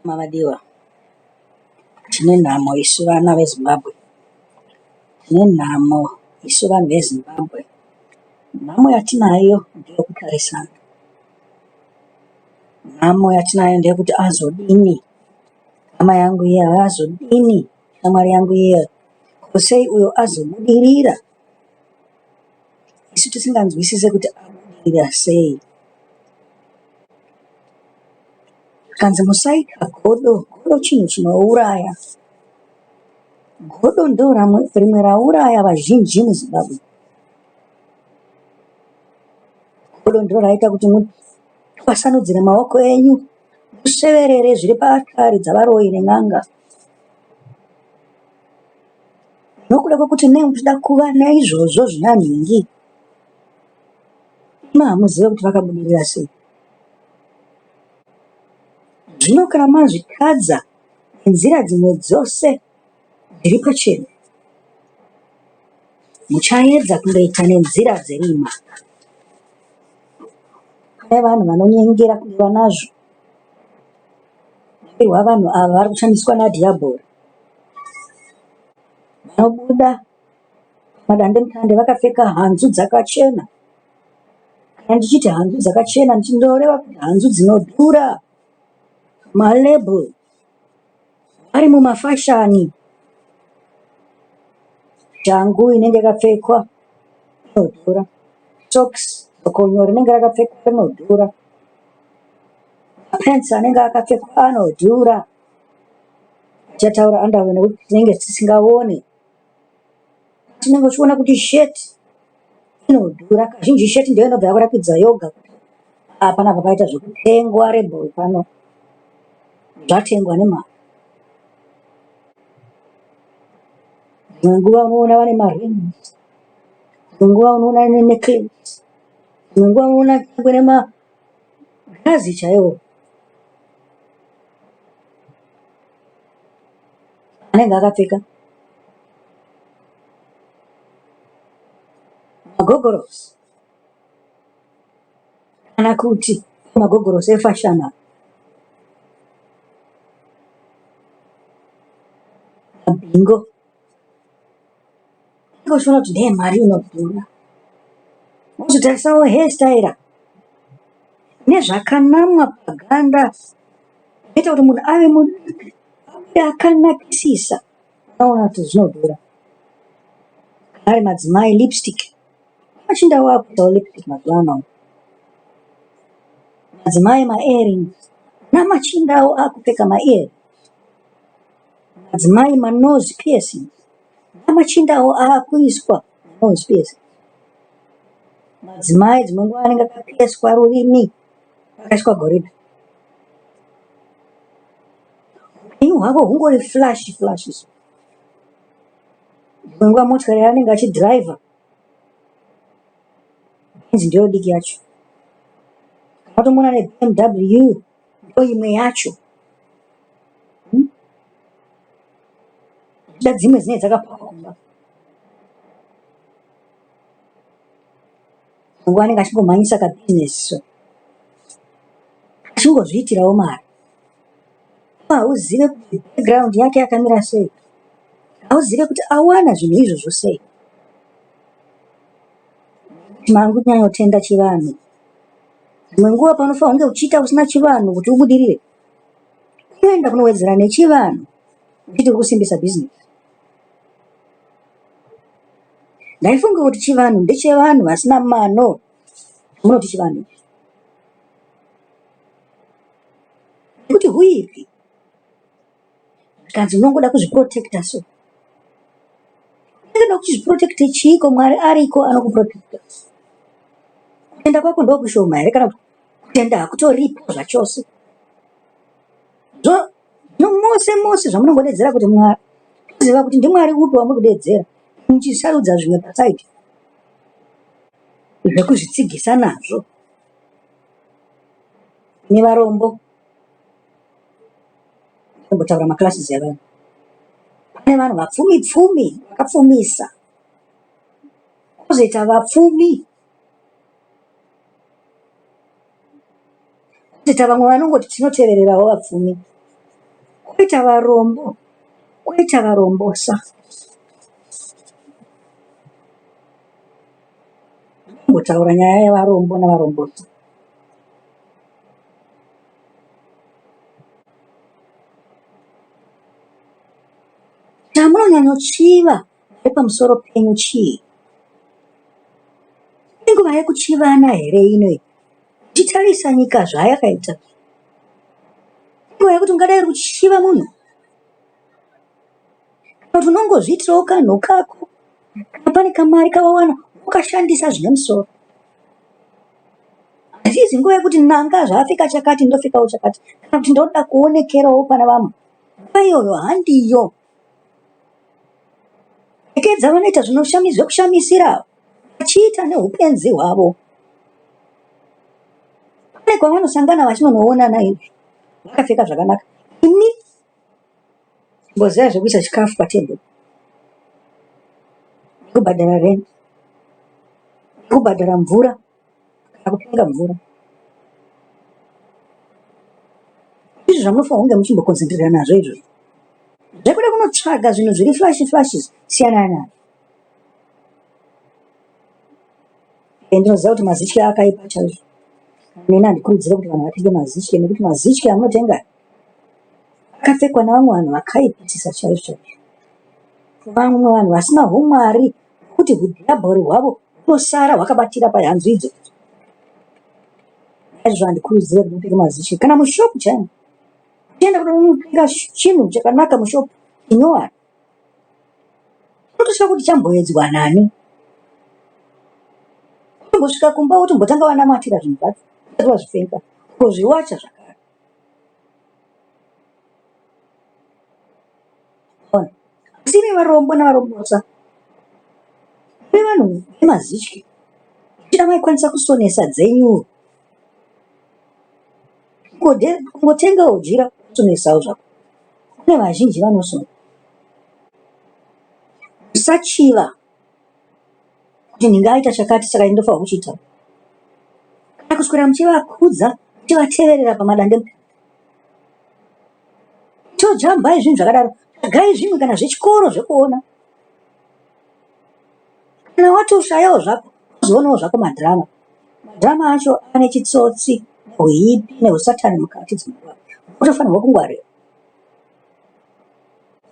Mavadiwa, tine nhamo isu vana veZimbabwe. Tine nhamo isu vanhu veZimbabwe. Nhamo yatinayo ndeyekutarisana. Nhamo yatinayo ndeyekuti azodini hama yangu iya, azodini shamwari yangu iya, ko sei uyo azobudirira isu tisinganzwisise kuti abudirira sei. Zvikanzi musaita godo, godo chinhu chinouraya. Godo ndo rimwe rauraya vazhinji muZimbabwe. Godo ndiro raita kuti mutwasanudzire maoko enyu musveverere zviri paatari dzavaroyi nen'anga. Nokuda kwekuti nei muchida kuva naizvozvo zvina nhingi, imi hamuzive kuti vakabudirira sei. Zvino kana mazvitadza nenzira dzimwe dzose dziri pachena, muchaedza kundoita nenzira dzerima. Kune vanhu vanonyengera kunge vanazvo. Hwa vanhu ava vari kushandiswa nadhiabhori. Vanobuda padandemutande vakapfeka hanzu dzakachena. Kana ndichiti hanzu dzakachena ndinoreva kuti hanzu dzinodhura. Malebel ari mumafashani. Shangu inenge yakapfekwa inodhura. Sokisi zokonyo rinenge rakapfekwa rinodhura. Mapentsi anenge akapfekwa anodhura. Tichataura underwear nekuti tinenge tisingaone. Tinenge tichiona kuti sheti inodhura. Kazhinji sheti ndiyo inobva yakurakidza yoga kuti ah panapa paita zvekutengwa rebhuru pano. Zvatengwa nemari. Dzimwe nguva unoona vane marings, dzimwe nguva unoona vane necklace, dzimwe nguva unoona kunyangwe nemagirazi chaiwo anenge akapfeka. Magogorosi kana kuti magogorosi efashani aya. Mabhingo unenge uchiona kuti ndeemari inodhura. Wozotarisawo hair style nezvakanamwa paganda zvinoita kuti munhu ave mudiki abude akanakisisa. Unoona kuti zvinodhura. Kana ari madzimai lipstick. Machinda waakuitawo lipstick mazuva ano. Madzimai maearrings namachindawo akupfeka maearrings. Madzimai manose piercings namachindawo akuiswa manose piercings. Madzimai dzimwe nguva anenge akapiyeswa rurimi rakaiswa goridhe. Upenyu hwavo hungori flash flash so. Dzimwe nguva motikari yaanenge achidhiraivha Benz ndiyo diki yacho. Kana watomuona neBMW ndo imwe yacho. Hmm? Zvichida dzimwe dzinenge dzakapakwa kumba. Nguva anenge achingomhanyisa kabhizinesi so. Achingozviitirawo mari. Hauzive kuti background yake yakamira sei. Hauzive kuti awana zvinhu izvozvo sei. Mangu kunyanyotenda chivanhu. Dzimwe nguva panofanira kunge uchiita usina chivanhu kuti ubudirire. Unoenda kunowedzera nechivanhu uchiti uri kusimbisa bhizinesi. Ndaifunga kuti chivanhu ndechevanhu vasina mano. Munoti chivanhu ichi. Nekuti huipi. Zvikanzi unongoda kuzviprotecta so. Unenge uchizviprotecta chiiko Mwari ariko anokuprotecta. Kutenda kwako ndokushoma here kana kuti kutenda hakutoripo zvachose. Zvino mose mose zvamunongodedzera kuti Mwari, toziva kuti ndiMwari upi wamuri kudedzera muchisarudza zvimwe pasaidi zvekuzvitsigisa nazvo nevarombo. Tombotaura maclasses evanhu. Pane vanhu vapfumi pfumi vakapfumisa, kozoita vapfumi, kozoita vamwe vanongoti tinotevererawo vapfumi. Koita varombo, koita varombosa. Ndambotaura nyaya yevarombo navarombosa. Chamunonyanyochiva vari pamusoro penyu chii? Inguva yekuchivana here ino iyi? Uchitarisa nyika zvayakaita. Inguva yekuti ungadai uri kuchiva munhu kana kuti unongozviitirawo kanhu kako kana pane kamari kawawana wokashandisa zvine musoro. Hazvizi nguva yekuti nanga zvaapfeka chakati ndopfekawo chakati kana kuti ndoda kuonekerawo pana vamwe. Nguva iyoyo handiyo. Rekedza vanoita zvekushamisira vachiita neupenzi hwavo. Pane kwavanosangana vachinonoonana izvi vakapfeka zvakanaka. Imi chimboziva zvekuisa chikafu patebhuru nekubhadhara rent nekubhadhara mvura kana kutenga mvura. Ndizvo zvamunofanira kunge muchimbokonzentirera nazvo izvozvo. Zvekuda kunotsvaga zvinhu zviri flashy flashy siyanai nazvo. Ndinoziva kuti mazitye akaipa chaizvo. Neni handikurudzire kuti vanhu vatenge mazitye nekuti mazitye amunotenga akapfekwa nevamwe vanhu vakaipisisa chaizvo chaizvo. Vamwe vanhu vasina humwari kuti hudhiabhori hwavo hunosara hwakabatira pahanzu idzodzo. Naizvozvo handikurudzire kuti mupfeke mazitye kana mushopu chaimo. Uchienda kuda kunotenga chinhu chakanaka mushopu chinyowani unototya kuti chamboedzwa nani. Unombosvika kumba wotombotanga wanamatira zvinhu zvacho usati wazvipfeka kuzviwacha zvakare. Ona. Asi imi varombo navarombosa, imi vanhu vemazitye, zvichida maikwanisa kusonesa dzenyu, kungotengawo jira wosonesawo zvako. Kune vazhinji vanosona. Musachiva kuti ndingaita chakati saka ndinofanirwa kuchiita. Kana kuswera muchivakudza, muchivateverera pamadandemutande. Tojambai zvinhu zvakadaro. Tsvagai zvimwe kana zvechikoro zvekuona. Kana watoshayawo zvako, wozoonawo zvako madhirama. Madhirama acho ane chitsotsi nehuipi nehusatani mukati dzimwe nguva. Unotofanirwa kungwarira.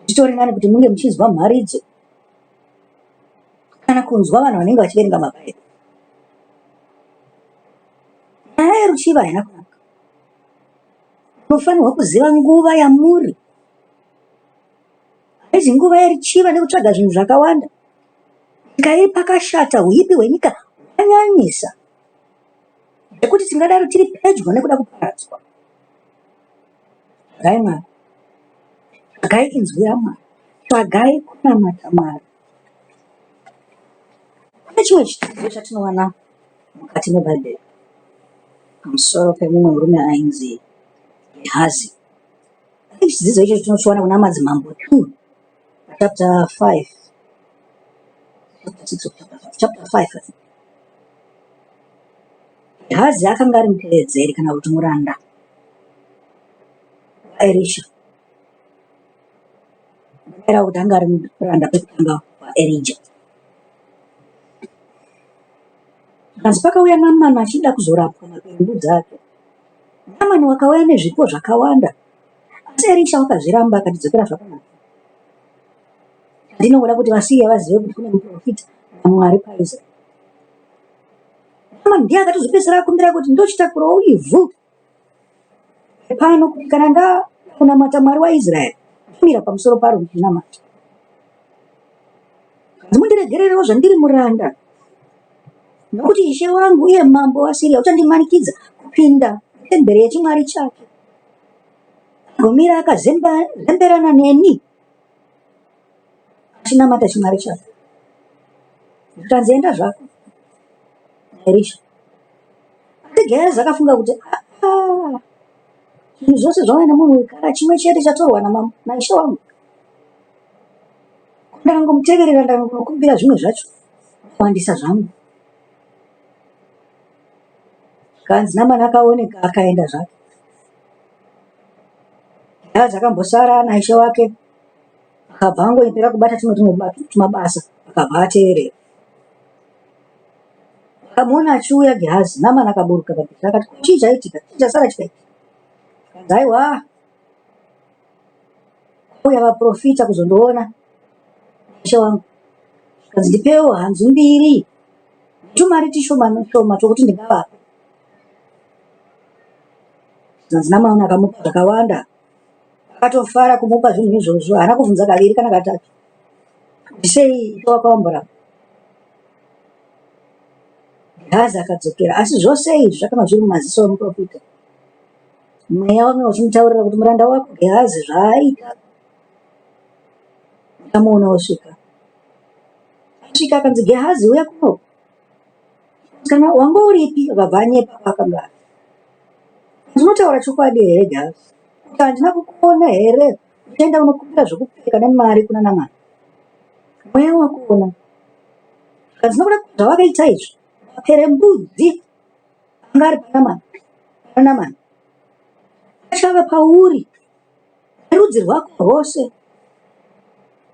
Zvitori nani kuti munge muchinzwa mharidzo kana kunzwa vanhu vanenge vachiverenga mabhaibheri. Nyaya yeruchiva haina kunaka. Munofanirwa kuziva nguva yamuri. Haizi nguva yeruchiva nekutsvaga zvinhu zvakawanda. Nyika iri pakashata, huipi hwenyika hwanyanyisa zvekuti tingadaro tiri pedyo nekuda kuparadzwa. Tsvagai Mwari, tsvagai inzwi raMwari, tsvagai kunamata Mwari. Kune chimwe chidzidzo chatinowana mukati meBhaibheri pamusoro pemumwe murume ainzi Gehazi. Chidzidzo ichocho tinochiwana kuna Madzimambo 2 chapter 5 chapter 6 or chapter 5 chapter 5 I think. Gehazi akanga ari mutevedzeri kana kuti muranda waErisha. Ndinoera kuti anga ari muranda pekutanga waErija. Zvikanzi pakauya Namani achida kuzorapwa mapengu dzake. Namani wakauya nezvipo zvakawanda asi Erisha wakazviramba akati dzokera zvako nazvo. Ndinongoda kuti vaSiria vazive kuti kune muprofita naMwari paIsraeri. Namani ndiye akatozopedzisira akumbira kuti ndochitakurawo ivhu pano kuti kana ndakunamata Mwari waIsraeri ndomira pamusoro paro ndichinamata. Kanzi mundiregererewo zvandiri muranda nokuti ishe wangu uye mambo waSiria uchandimanikidza kupinda mutemberi yechimwari chake. Agomira akazemberana neni achinamata chimwari chake. Zvikanzi enda zvako naErisha. Asi Gehazi akafunga kuti ah, zvinhu zvose zvauya nemunhu uyu kana chimwe chete chatorwa naishe wangu. Ndakangomuteverera ndakangokumbira zvimwe zvacho kuwandisa zvangu. Kanzi Namani akaoneka akaenda zvake. Gehazi akambosara naishe wake akabva angonyepera kubata tumwe tumabasa akabva ateerera. Akamuona achiuya Gehazi, Namani akaburuka pabhiza akati, ko chii chaitika? Chii chasara chikaitika? Akanzi, aiwa, kwauya vaprofita kuzondiona ishe wangu. Zvikanzi, ndipewo hanzu mbiri netumari tishoma shoma twokuti ndingavapa. Zvikanzi Namani akamupa zvakawanda. Akatofara kumupa zvinhu izvozvo, haana kubvunza kaviri kana katatu. Kuti sei ishe wako wamboramba? Gehazi akadzokera, asi zvose izvi zvakanga zviri mumaziso omuprofita. Mweya wanga uchimutaurira kuti muranda wako Gehazi zvaaita ndamuona osvika. Asvika akanzi Gehazi uya kuno. Kana wanga uripi akabva anyepa kwaakanga ari. Ndinotaura chokwadi here Gehazi? Kuti handina kukuona here uchienda unokumbira zvokupfeka nemari kuna Namani? Mweya wakuona. Zvikanzi nokuda kwezvawakaita izvi, maperembudzi anga ari panamani panamani achava pauri nerudzi rwako rwose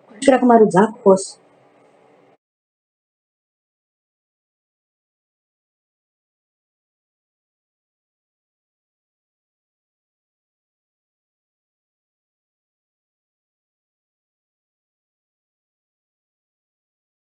kusvikira kumarudzi ako ose.